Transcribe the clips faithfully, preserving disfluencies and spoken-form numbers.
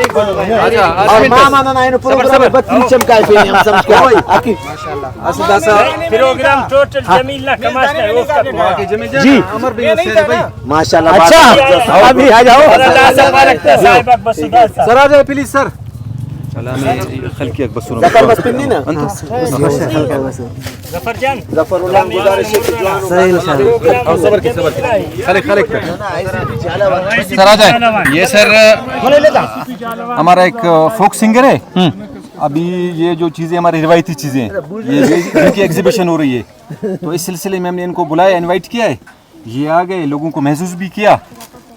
اور ماما ننا اینو پروگرام بہترین چمکائے پی ہم سمجھ کے آئی۔ اسہ داسہ پروگرام ٹوٹل جمیل نا کماش نا اوفتا۔ جی۔ ماشاءاللہ، اچھا، بھائی۔ ابھی آ جاؤ۔ سر آ جائے پلیز سر۔ سلام خلقی اکبر سنو۔ ظفر بس پنی نا۔ انت؟ ظفر جان۔ ظفر اللہ گزارش ہے کہ جوان ہو۔ صحیح، صحیح۔ او صبر کی، صبر کی۔ خلق، خلق۔ سر آ جائے۔ یہ سر ہمارا ایک فوک سنگر ہے۔ ابھی یہ جو چیزیں ہماری روایتی چیزیں ہیں، یہ، یہ، ان کی ایگزیبیشن ہو رہی ہے، تو اس سلسلے میں ہم نے ان کو بلایا، انوائٹ کیا ہے، یہ آ گئے، لوگوں کو محسوس بھی کیا،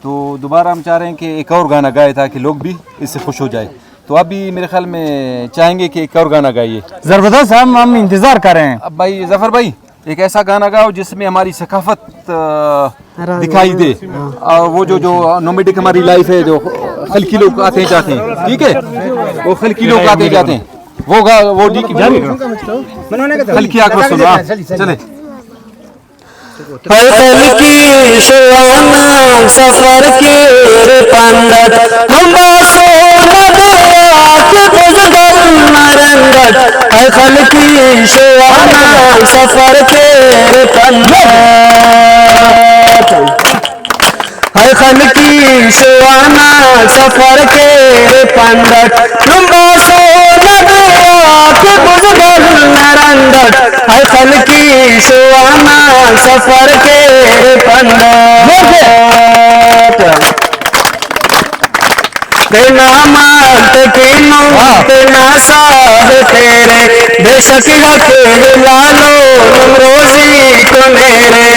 تو دوبارہ ہم چاہ رہے ہیں کہ ایک اور گانا گائے تاکہ لوگ بھی اس سے خوش ہو جائے۔ تو اب بھی میرے خیال میں چاہیں گے کہ ایک اور گانا گائیے۔ زبردست، ہم، ہم انتظار کر رہے ہیں۔ اب بھائی ظفر بھائی، ایک ایسا گانا گاؤ جس میں ہماری ثقافت، آ، دکھائی دے۔ آ، وہ جو، جو نومیڈک ہماری لائف ہے، جو خلقی لوگ آتے ہیں جاتے ہیں، ٹھیک ہے، وہ خلقی لوگ آتے ہیں جاتے ہیں، وہ گا-، وہ ڈی-، خلقی آکروش سنو، ہاں، چلے۔ ہر خلقی شوانا سفر کے رے پندٹ، ہم باسو ندیا کے بزدل مرندٹ۔ ہر خلقی شوانا سفر کے رے پندٹ۔ ہر خلقی شوانا سفر کیرے پندٹ، نم باسو ندیا کہ بزدل نرندٹ۔ ہر خلقی شوانا سفر کیرے پندٹ۔ تینا مال تیٹی نم تینا ساہ تیرے، بے شک یکے لالو نم روزی تو نیرے۔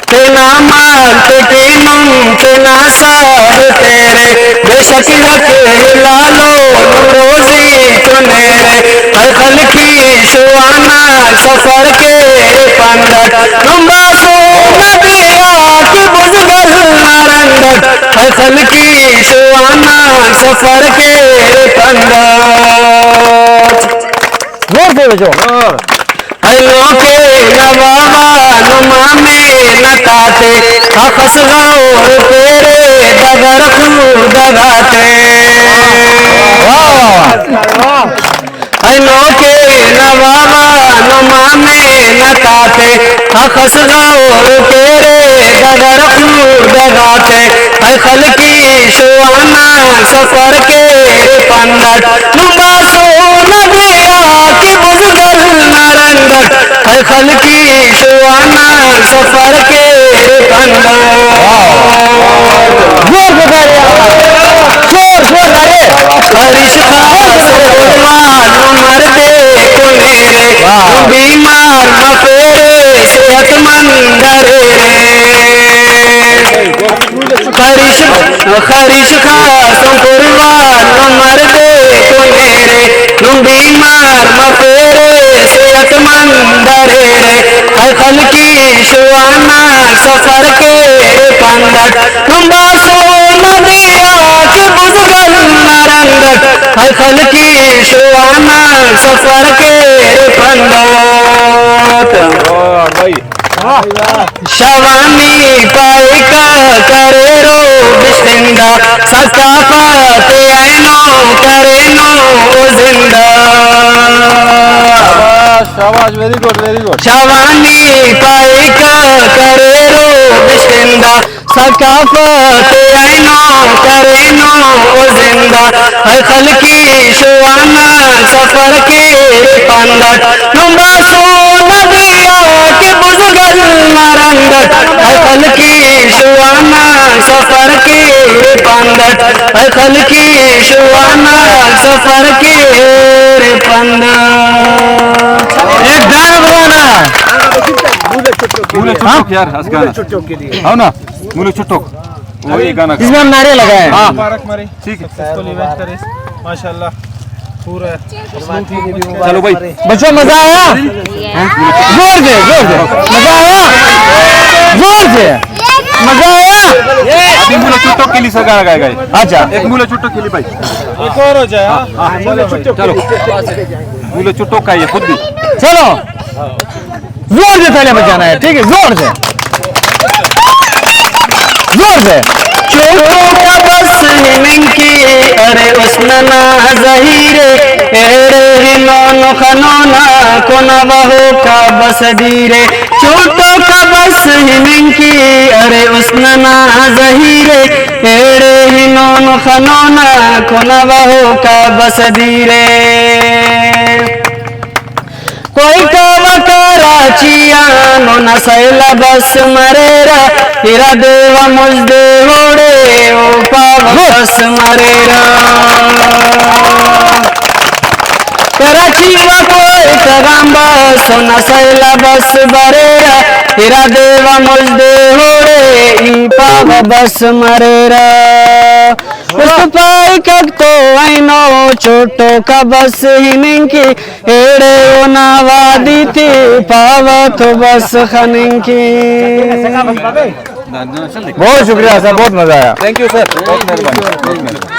تینا مال تیٹی نم تینا ساہ تیرے، بے شک یکے لالو نم روزی تو نیرے۔ ہر خلقی شوانا سفر کیرے پندٹ، نم باسو ندیا کہ بزدل نرندٹ۔ ہر خلقی شوانا سفر کیرے پندٹ۔ زور سے بچو۔ اینو کہ نوابا نما محنت آتے، اخس غور پیرے ڈغر خوردہ غاتے۔ واہ، واہ۔ اینو کہ نوابا نما محنت آتے، اخس غور پیرے ڈغر خوردہ غاتے۔ اے خلقی شوانا سفر کیرے پندٹ، نم باسو ندیا کہ بزدل نرندٹ۔ اے خلقی شوانا سفر کیرے پندٹ۔ زور سے تالیاں۔ زور، زور، ارے۔ خریش خاص قربان مردے کنیرے، واہ۔ بیمار مفیرے صحت مند ریرے۔ خریش، خریش خاص قربان مردے کنیرے، نم بیمار مفیرے صحت مند ریرے۔ اے خلقی شوانا سفر کیرے پندٹ، نم باسو ندیا کہ بزدل نرندٹ۔ اے خلقی شوانا سفر کیرے پندٹ۔ واہ بھائی۔ شوانی پائک کریرو بشخندہ، ثقافت اینو کرینو او زندہ۔ شاباش، شاباش، ویری گڈ، ویری گڈ۔ شوانی پائک کریرو بشخندہ، ثقافت اینو کرینو او زندہ۔ اے خلقی شوانا سفر کیرے پندٹ، نم باسو ندیا کہ بزدل نرندٹ۔ اے خلقی شوانا سفر کیرے پندٹ، اے خلقی شوانا سفر کیرے پندٹ۔ ایک گانا بنانا۔ مولو چٹوک یار، اس گانا۔ ہاں نا، مولو چٹوک۔ وہ یہ گانا اس میں ہم نعرے لگائے ہیں۔ ہاں۔ مبارک مرے۔ ٹھیک ہے۔ سکسیسفل ایونٹ کرے۔ ماشاءاللہ۔ پورا۔ چلو بھائی۔ بچوں، مزہ آیا؟ زور دے، زور دے۔ مزہ آیا؟ زور دے۔ مزہ آیا؟ ابھی مولو چٹوک کے لیے سر گانا گائے گائے۔ اچھا۔ ایک مولو چٹوک کے لیے بھائی۔ ایک اور ہو جائے، ہاں؟ ہاں۔ مولو چٹوک۔ چلو۔ مولو چٹوک کا یہ خود بھی۔ چلو۔ زور سے تالیاں بجانا ہے، ٹھیک ہے، زور سے۔ زور سے۔ چوٹوک آ بس ہننگ کہ ارے حسن نا ظہیر ءِ، ایڑے ہنون خنون آ کنا بہوک آ بس دیر ءِ۔ چوٹوک آ بس ہننگ کہ ارے حسن نا ظہیر ءِ، ایڑے ہنون خنون آ کنا بہوک آ بس دیر ءِ۔ کوئٹہ و کراچی آن اونا سیل آ بس مریرہ، ارا دے و مزد اوڑے او پاوہ بس مریرہ۔ کراچی و کوئٹہ غان بس اونا سیل آ بس بریرہ، ارا دے و مزد اوڑے ای پاوہ بس مریرہ۔ است پائکک تو اینو چوٹوک آ بس ہننگ کہ ایڑے اونا وادی تے پاوہ تو بس خننگ کہ۔ بہت شکریہ سر، بہت مزہ آیا۔ تھینک یو سر، بہت مہربانی۔